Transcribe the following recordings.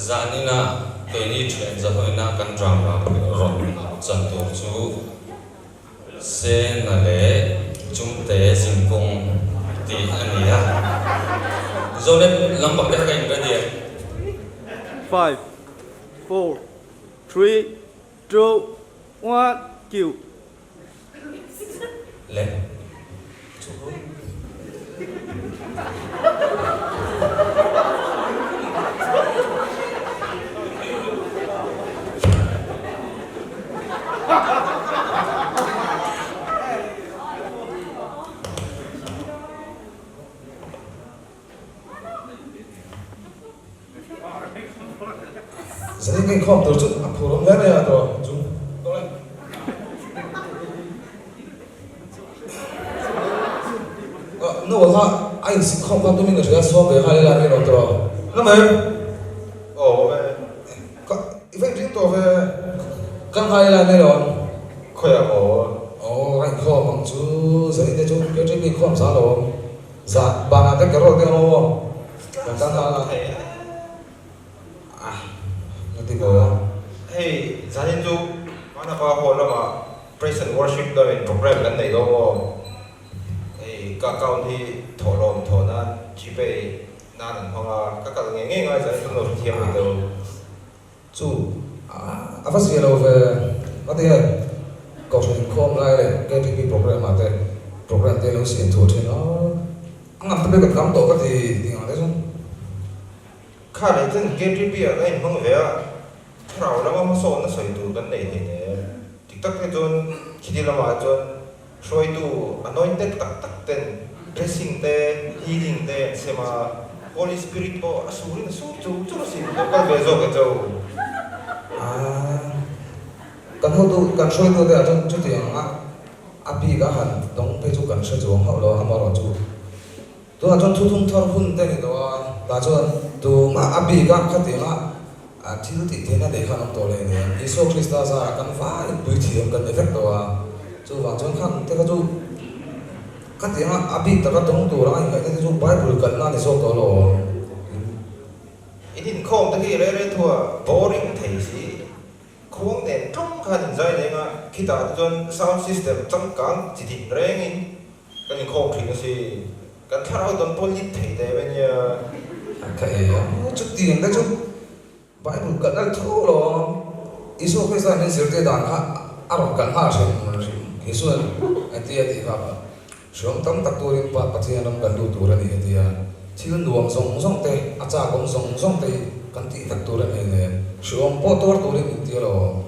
Zanina keini thian zahawina kan drama rawn chan tur chu Sena leh Chungte zinkawng tih a ni a. Zonet lampang te kha ka in ready em? Five, four, three, two, one, cue. Le chu. Zanin ka inkhawm tur chu a phur awm hle mai a tawh chu. No kha a insik khawm kha tumin ka hria sawm ve nghal ila mi rawn tawh. Na mai. Aw awm e. Ka i va inring tawh ve. Kal nghal ila mi rawn. Khawiah maw? Aw ka inkhawm ang chu zanin te chu KTP inkhawm za lo awm. Zah banah te carol te awm aw. Kan kal nghal a. Ah nga ti ko a. Hei zanin chu Vanapa hall lamah Praise and Worship lamin program kan nei dawn aw. Hei ka account hi thawhlawm thawh nan Gpay nan an hmang a, ka kal ngei ngei ngai zanin chu lo hrethiam rih deuh. Chu a va zia lo ve. Mate, Kohhran inkhawm lai leh KTP program ah te program te lo siam thuah thin a, a ngam te pawh kan ngam tawh ka ti tih ang te chu. Kha leh chuan KTP ah ka inhmang ve a, thlarau lama hmasawnna sawi tur kan nei thei nen. Dik tak te chuan khiti lamah chuan hruaitu anointed tak tak ten blessing te healing te an sem a, Holy Spirit pawh a surin a sur chur chur asin, lo kal ve zawk e cho. Aaa kan hotu kan hruaitu te ah chuan chutiang anga a bik a han dawng phei chu kan hre chuang hauh lo a, amaherawhchu tunah chuan thuthung thar hun te a ni tawh a, tah chuan tumah a bik a khatiang a A thil tih theihna nei khan awm tawh leh nen Isua Krista zarah kan vaiin puithiam kan ni vek tawh a, chuvang chuan khan te kha chu khatianga a bik taka dawng tur anga ingaihna te chu Bible kalhna a ni zawk tawh lo awm. In inkhawm te khi rei rei thu a boring thei si, khuang nen tlawng khan inzai leng a, khitah te chuan sound system changkang chi din rengin kan inkhawm thin a si. Kan thlarau dawn pawh lit thei teh mai nia. Ka ei a, chutiang te chu Bible kalh nalh tho lo a, Isua Krista min zirtir dan kha a rawn kalh nghal hrim hrim. Isua'n a ti a tih kha hriawm tam tak turin Pathian ram kan lut tur a ni a ti a, thil nuam zawng zawng te, a chak awm zawng zawng te hi kan tih vek tur a ni nen, hriawm pawh tuar turin min ti alawm.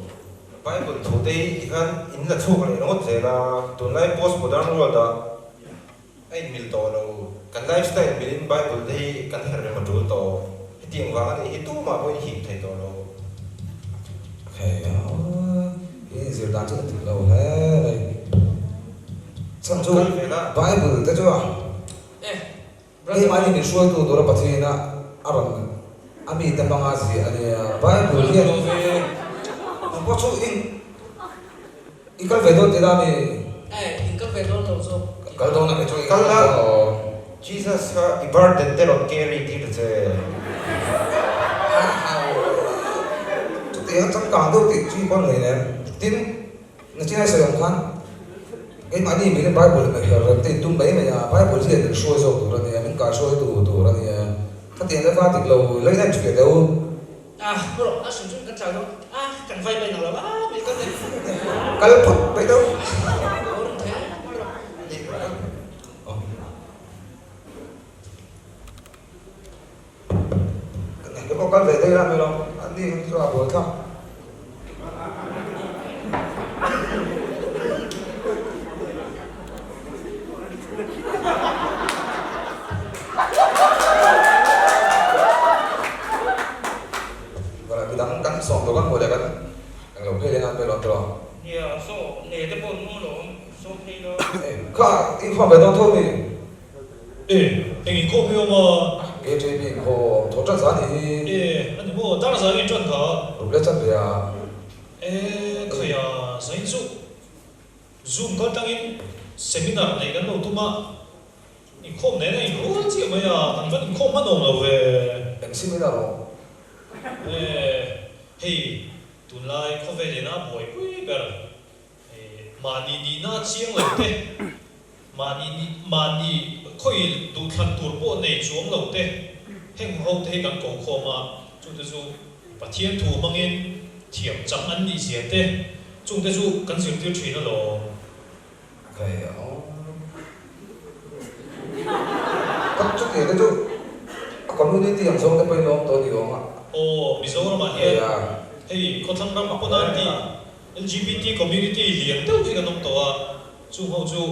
Bible thu te hi tikhan in la chhuak leh ringawt zel a, tunlai post modern world ah A inmil tawh lo. Kan life style milin Bible te hi kan herh rem a tul tawh. Hetiang vang a nih hi tumah pawhin hip thei tawh lo. Hei a, i inzir dan chu a dik lo hle mai. Chhan chu Bible te chu a keimahni min hruaitu tura Pathian a a rawn a mite hmanga ziah a nia. Bible hian nang pawh chu in I kal ve dawn tih a mi? Eh, in kal ve dawn lo zawk. Kal dawn a kei chu i kal dawn lo. Jesus kha i burden te rawn carry tir ta che. Chutiang a changkang deuh tih chu i pawn ngei nem. Tin, nachin ai sawi ang khan keimahni min Bible in her rem te in tum mai mai a, Bible hian min hruai zawk tur a nia, min kaihruai tu tur a nia. Khatiang te kha dik lo, la in en fiah deuh. Ah, bro, a hrim hrim kan tlau dawn. Ah, kan vai mai nang lo. Ah, mai kan nei. Kal phawt mai deuh. Boring thei a, bro. Ka pawh kal ve daih la mai lo. An ni chu a buai thlak. Midang kan sawm tawh kan hmuh leh kan englo phei leh nan pawh ilo tawh. Nia saw ne te pawh nung alawm sawm phei lo. Kha inkhawm ve dawn tho mi? E, eng inkhawm hi awm a? KJP inkhawm tho tan zan nih hi. E, a ni maw? Dar zan in tan kha? Ruble chan ve a. E, khaia zain chu Zoom kal tangin seminar neih kan lo tum a, inkhawm nen a inrual chiah mai a, kan van inkhawm hman awm lo ve. Eng seminar aw? E, hei tunlai khawvel ina buaipui ber e, mahni nihna chiang lo te, mahni nih mahni khawi duhthlan tur pawh nei chuang lo te, heng ho te hi kan ko khawm a, chute chu Pathian thu hmangin thiam chang an nih zia te, chungte chu kan zirtir thin alawm. Khai awm. Tak chutiang te chu a community ang zawng te pawhin awm tawh ni awm a. Aw, Mizoramah hian hei khawthlang ram pawn an tih LGBT community lian deuh hi kan awm tawh a, chung ho chu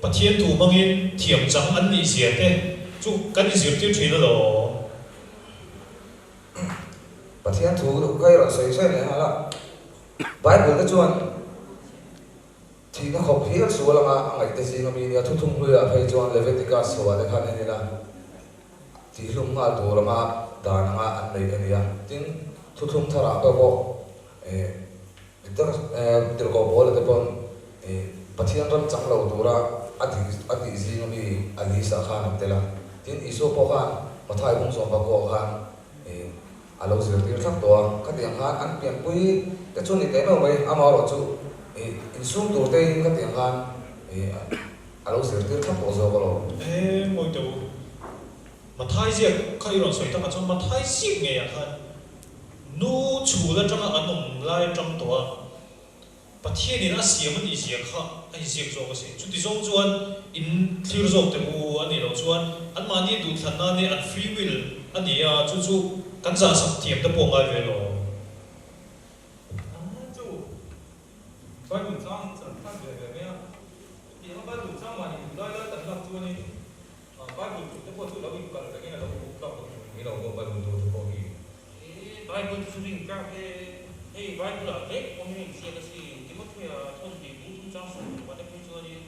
Pathian thu hmangin thiam chang an nih zia te chu kan inzirtir thin alawm. Pathian thu ka i rawn sawi sawi leh nghal a, Bible te chuan Thihna khawp hial sual anga a ngaihte zinga mi nia thuthum hluiah phei chuan Leviticus chhoah te khan en ila tihhlum nghal tur anga dan anga an neih a ni a. Tin, thuthlum tharah pawh pawh eh tirhkoh Paula te pawn eh Pathian ram chang lo tura a tih a tih zinga mi a list ah khan an tel a. Tin, Isua pawh khan Mathai bung sawm pakua khan eh A lo zirtir thlap tawh a, khatiang khan an pianpui te chu ni teh meuh mai, amaherawh chu ih insum tur te in khatiang khan ih a lo zirtir thlap tawh zawk alawm. E ngawi teh u, Mathai ziak kha i rawn sawi takah chuan Mathai ziak ngeiah khan nu chhul atanga an awm lai atang tawh a, Pathianin a siam a nih zia kha a inziak zawk a si. Chuti zawng chuan in thlir zawk teh u a nih loh chuan anmahni duhthlanna nia an free will a ni a, chu chu kan zahsak thiam te pawh ngai ve lo. A chu Bible chang chan khan ve ve mai a, chutianga Bible chang mahni duh lai lai kan lak chuanin Bible thu te pawh chu lo inkalh rengin a lo buk tlak lo Ni lo maw Bible thu te pawh hi? Bible chu rin tlak e. Hei Bible ah vek awm in inziak a si. Timothea thawn tih bung chung chang sawi tur te phei chuanin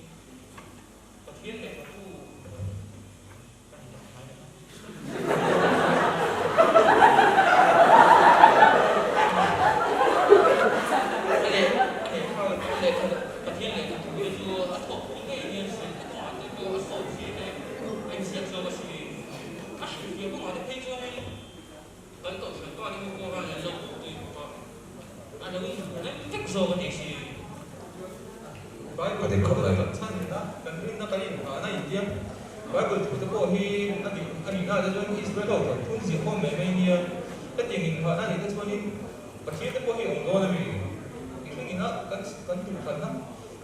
Pathian lehkhatu ka ni tak ngai lo a. Pathian lehkhatu hi chu a thawkpui ngei hian hrilh na kawngah te pawh a sawt zia te a inziak zawk a si. A hrilhfiah kawngah te phei chuanin Kan kohhran pa te pawh khan an lo buk tui bawk a, a lo inhmu reng vek zawk a ni si. Bible thu te kan chhan a, kan rinna kan inhahna intia Bible thu te pawh hi a dik a nihna te chuan Israel ho chuan phun ziah khawm mai mai nia. Hetiang inhahna nih te chuanin Pathian te pawh hi awm dawn a mi? Mihring ina kan kan duhthlanna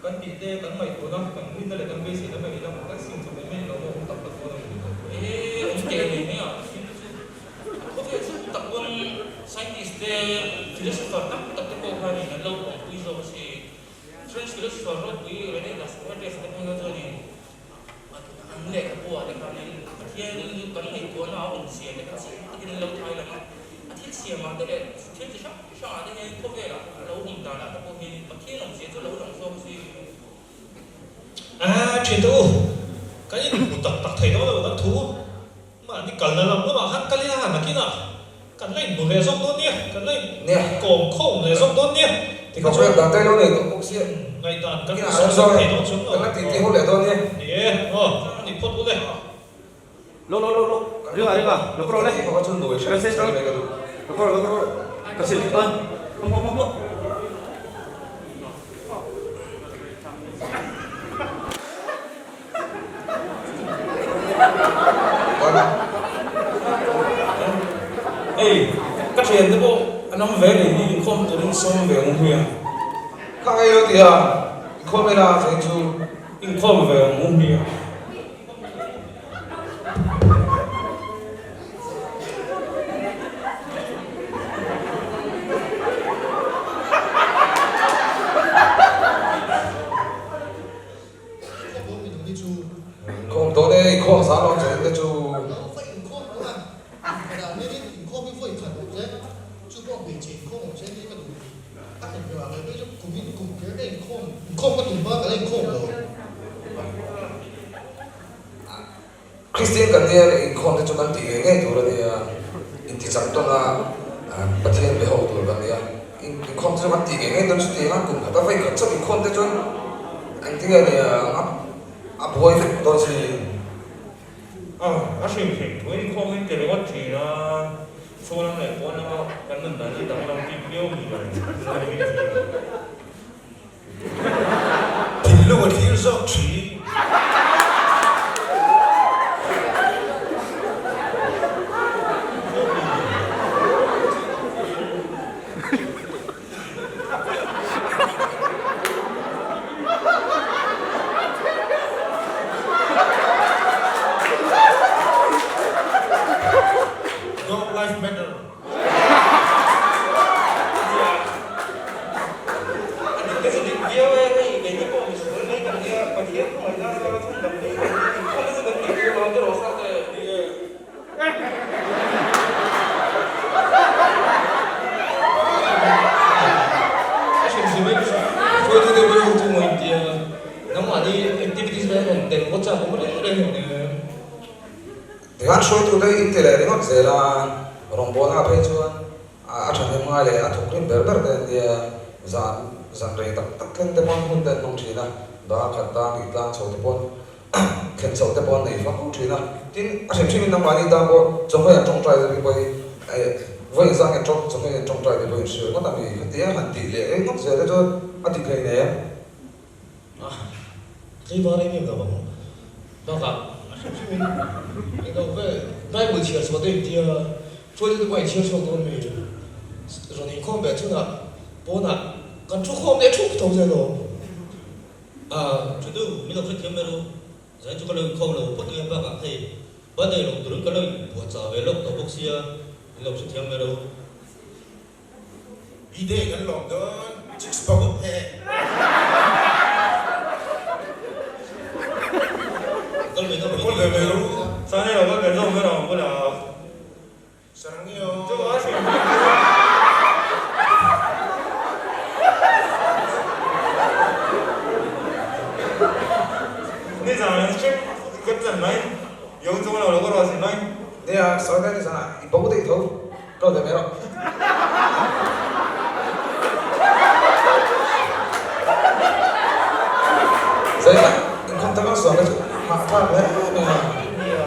kan tih te, kan ngaihtuahna, kan rinna leh kan beiseina mai ila kan sim chawp mai mai lo maw awm tak tak dawn a mi? Ehe, awm teh mai mai a, Pathian te chu A khawvel chu tak pawn scientist te, philosopher tam tak te pawh khanin an lo awmpui zawk a si. French philosopher ropui Rene Descartes te phei kha chuanin an lehkhabu ah te khanin Pathian chu kan ngaihtuahna a awmzia te kha chiang takin an lo thai lang a. A thil siamah te leh thil chi hrang hrangah te hian khawvelah a lo awm danah te pawh hian Pathian awmzia chu a lo lang zawk a si. A thin teh u, kan inhmu tak tak thei dawn lo kan thu. Mahni kalna lam lamah khan kal ila nakinah kan la inhmu leh zawk dawn nia, kan la inkawm khawm leh zawk dawn nia ti kha chuan Dan te lo nei tawh bawk sia. Ngaihdan kan sawi zawk thei dawn chuang lo. Kan la titi ho leh dawn nia. Ni e, aw a ni phawt u le. Lo lo lo lo, ringa ringa, lo kawr le. Kan se lo kawr lo kawr ka sil a, hmu hmu hmu. Hei, ka thiante pawh an awm ve nei hi inkhawm turin sawm ve ang hmiang. Ka ngei lo tih a, inkhawm ila cheng chu. Inkhawm ve ang hmiang. Inkhawm dawn e, inkhawm zan lo cheng te chu. Kristian kan nia leh inkhawm te chu kan tih ngei ngei tur a nia, intichak tawn a Pathian be ho tur kan nia. Inkhawm te chu kan tih ngei ngei dawn chutiang a, kum khat a vei khat chauh inkhawm te chuan engtin nge nia a buai vek dawn si. A, a hrim hrim thu inkhawm in ti ringawt thin a, chhung lam leh. nun dan hi danglam bik viau ni lo tunlai hi a ni. Thinlung a thlir zawk thin. Dog life matter. A dik te chu dik viau e, hei keini pawh misual mai kan nia, Pathian khawngaihna zara chhun dam mai kan nia, inkhawm te chu kan tih tur alawm tiraw Sarte? A hrim hrim e, hruaitu deuh deuh ho chu maw intia, nangmahni activities vel rawn tel ngawt chak awm reng reng ang e. Tikhan hruaitute in ti leh ringawt zel a, rawngbawlna phei chuan a thahnem ngai leh a thawk rim ber ber te an nia, zan zan rei tak tak thleng te pawn hun te an hmang thin a, dar khat tan tih tlang chho te pawn thlen chhoh te pawh an nei fak thin a. Tin, a hrim hrimin nangmahni tan pawh chawhmeh an tawngtai te pawh hi vawiin zang hian chawhmeh an tawngtai te pawh hi an hriat ngawt a mi khatia han tih leh ringawt zel te chuan a dik hlei nem. A tlaivar em em lo ang. Bakah a hrim hrimin englo vel Bible chhiar chhuah te intia hruaitute pawh a inchhiar chhuak dawn mi rawn inkhawm ve chhunah pawnah kan thu khawm leh thup tho zel awm. A thu du min lo hrethiam ber u, zain chu ka lo inkhawm lo phawt nge bakah hei birthday lawm turin ka lo inbuatchah ve lawk tawh bawk sia min lo hrethiam ber u. Bday kan lawm dawn chicks pagut he. Kal ve deuh Kal ve mai ru. Sane lo kal ve zawk ber ang bulah. Sarangio. Chu a hrim. Nizan an hrim ka chan mai yong chung lo lo ka ruah si mai. Nia sawi mai nizan ah i bo daih tho. Ka lo mai rawh. Zaina inkhawm tak a sual kha chu hahthlak hle mai a.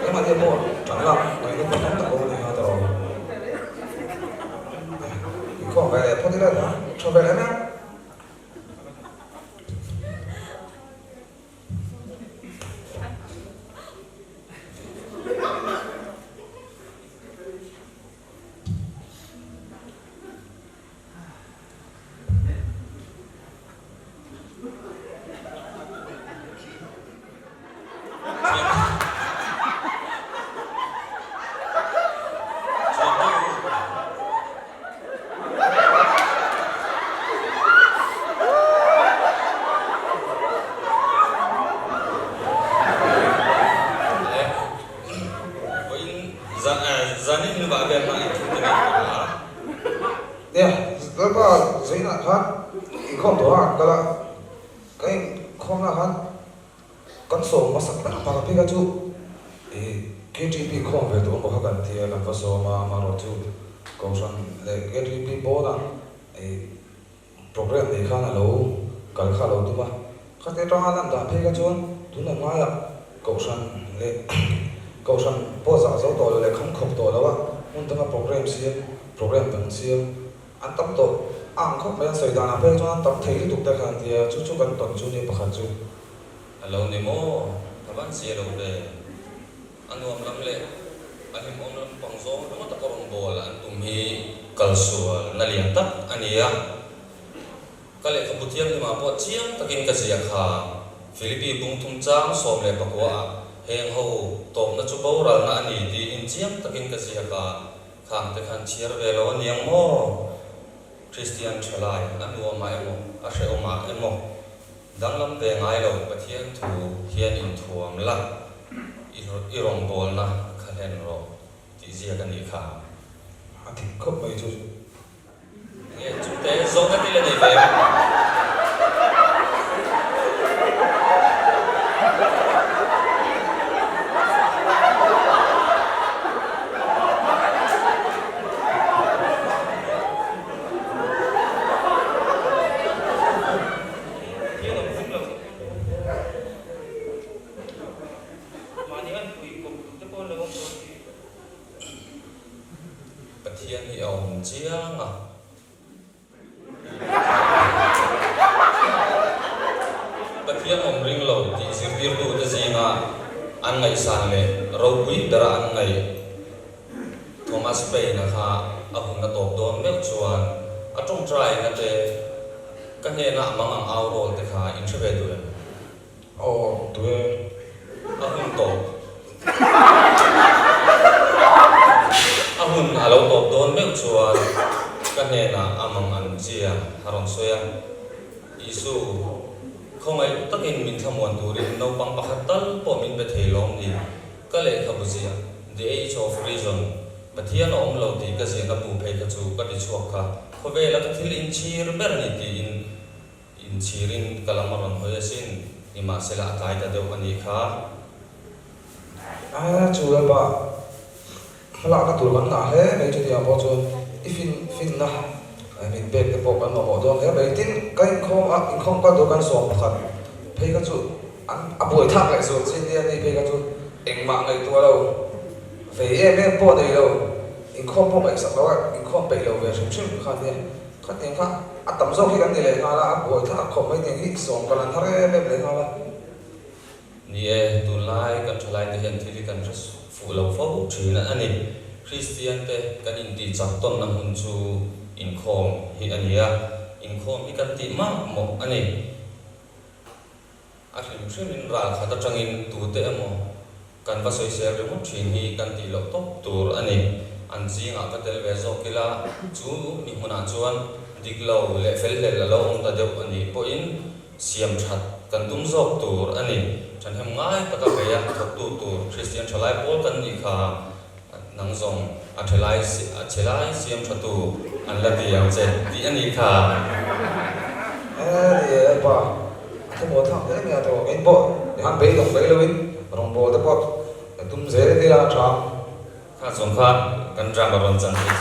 Engmah nia pawh tan lak ngaihna tur tam tak a awm a ni a tawh. Inkhawm ve leh phawt ila tha ve leh mai ang. Nia, Lalpa Zainah khan inkhawm tawh a an kal a, ka inkhawmna khan Kan sawm hmasak ber pakhat phei kha chu ih KTP khawm ve tur emaw kha kan ti a, kan va sawm a, amaherawhchu Kohhran leh KTP pawnah ih program nei khan a lo kal kha a lo tum a, khati atanga lan dan phei kha chuan tuna ngaiah Kohhran leh Kohhran pawh zah zo tawh lo leh kham khawp tawh lo a, hmun danga program siam, program dang siam an tam tawh a ang khawp mai a, sawi danah phei chuan an tam thei lutuk te kha an ti a, chu chu kan tawn chu ni pakhat chu. A lo ni maw? Ka van zia lo ve. A nuam lam leh a hlimawm lam pang zawng ringawt a ka rawn bawl an tum hi kalsual na lian tak a ni a. Ka lehkhabu thianghlimah pawh chiang takin ka ziah kha. Philippi bungthum chang 19 ah heng ho tawpna chu boralna a ni tiin chiang takin ka ziak a, khang te khan chhiar ve lo a niang maw? Kristian thalai a nuamah emaw a hrehawmah emaw Danglam ve ngai lo Pathian thu hian inthuam la, i rawngbawlna kha hlen rawh tih ziak a nih kha. A dik khawp mai chu. Nge chute zawhna te la nei ve em? Hian awm hlim lo. Mahni an pui kawp duh te pawh an lo awm dawn si. Pathian hi a awm chiang a. Pathian awm ring lo tih zirtirtute zinga an ngaihsan leh ropui bera an ngaih Thomas Paine-a kha a hun a tawp dawn meuh chuan a tawngtaina te ka hnena a mang ang au rawl te kha in hre ve duh em? Aw, tu e? A hun tawp. A hun a lo tawp dawn meuh chuan ka hnenah a mang an chia a rawn sawi a, Isu, khawngaih takin min thlamuan turin naupang pakhat tal pawh min be thei lawm ni? Ka lehkhabu ziah, The Age of Reason, Pathian a awm lo tih ka ziahna bu phei kha chu ka ti chhuak kha, khawvela ka thil inchhir ber a ni tiin Inchhirin ka lam a rawn hawi asin, nimahsela a tlai ta deuh a nih kha. A, chu lalpa, hmalakna tur kan ngah hle mai chutiang pawh chuan i fin finna min pek te pawh kan mamawh dawn hle mai. Tin, ka inkhawm a, inkhawm kal tur kan sawm pakhat phei kha chu an a buai thlak leh zual chin nia ni phei kha chu engmah ngaihtuah lo, vei em em pawh nei lo, inkhawm pawh ngaihsak lo a, inkhawm peih lo ve hrim hrim kha nia. Khatiang kha a tam zawk hi kan ni leh nghal a, a buai thlak khawp mai tiang hi sawm kal an har em em leh nghal a. Ni e, tunlai kan thalai te hian thil hi kan hre fuh lo fo thin a ni. Kristian te kan intih chak tawnna hmun chu inkhawm hi a ni a, inkhawm hi kan tih mak mawh a ni. A hrim hrimin ral khat atangin tute emaw kan va sawisel ringawt thin hi kan tih loh tawp tur a ni. An zingah va tel ve zawk ila, chu mi hmunah chuan dik lo leh fel hlel a lo awm ta deuh a nih pawhin siam that kan tum zawk tur a ni. Thahnem ngai taka beia thawktu tur Kristian thalai pawl kan nih kha Nang zawng a thelai a chhelai siam tha tu an la ti ang che tih a nih kha. E ni e pa, a thlamuan thlak hle mai a tawh ang in pawh nihan beidawng mai lo in rawngbâwl te pawh tum zel ila a tha. Kha zawng kha kan drama rawn chan thei chu.